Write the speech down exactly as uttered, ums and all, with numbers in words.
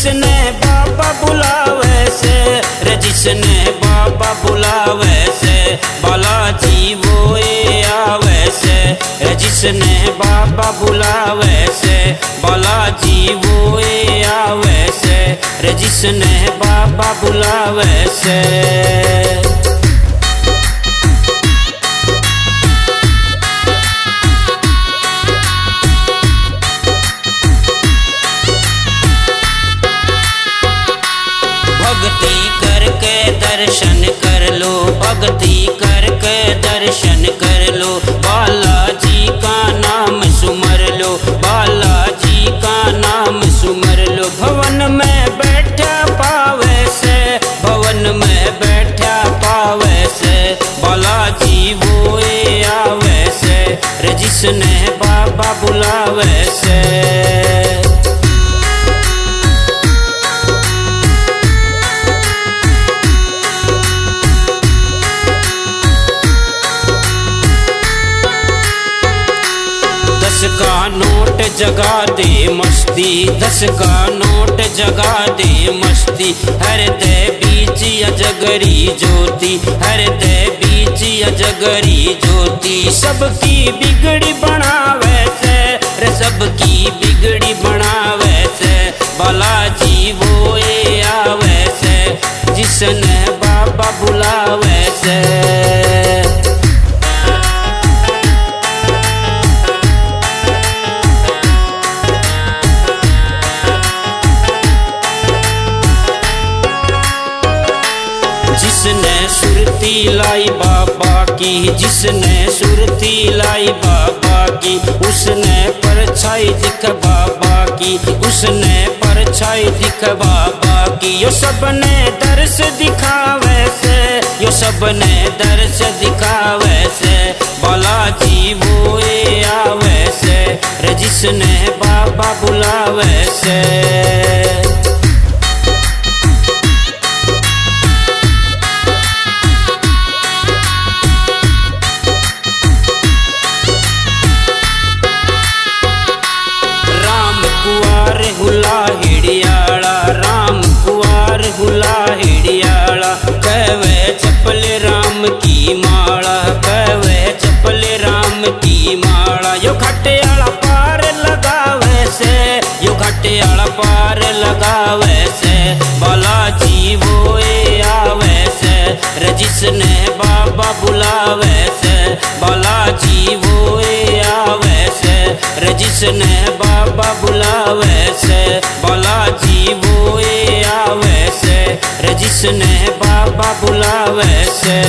जिसने बाबा बुलावे से, रे जिसने बाबा बुलावे से, बालाजी वो ए आवे से। रे जिसने बाबा बुलावे से, बालाजी वो ए आवे से। रे जिसने बाबा बुलावे से। भक्ति करके दर्शन कर लो, भक्ति करके दर्शन कर लो, बालाजी का नाम सुमर लो, बालाजी का नाम सुमर लो। भवन में बैठा पावे से, भवन में बैठा पावे से, बालाजी वो ए आवे से, रे जिसने बाबा बुलावे से। दस का नोट जगा दे मस्ती, दस का नोट जगा दे मस्ती, हर दे बीच अजगरी ज्योति, हर दे बीच अजगरी ज्योति। सबकी बिगड़ी बनावे से, रे सबकी बिगड़ी बनावे से, बालाजी वो ए आवे से, जिसने बाबा बुलावे से। जिसने सुरती लाई बाबा की, जिसने सुरती लाई बाबा की, उसने परछाई दिख बाबा की, उसने परछाई दिख बाबा की। यो सबने दर्श दिखावे से, यो सबने दर्श दिखावे से, बालाजी वो ए आवे से, रे जिसने बाबा बुलावे से। राम कुआर हुला हिड़ियाला, राम कुआर हुला हिड़ियाला, कहवे चपल राम की माला, कहवे चपल राम की माला। यो घाटे आला पार लगावे से, यो घाटे आला पार लगावे से, बालाजी वो ए आवे से, रे जिसने बाबा बुलावे से, बालाजी वो ए आवे से, रे जिसने बाबा बुलावे से, बालाजी वो ए आवे से, रे जिसने बाबा बुलावे से।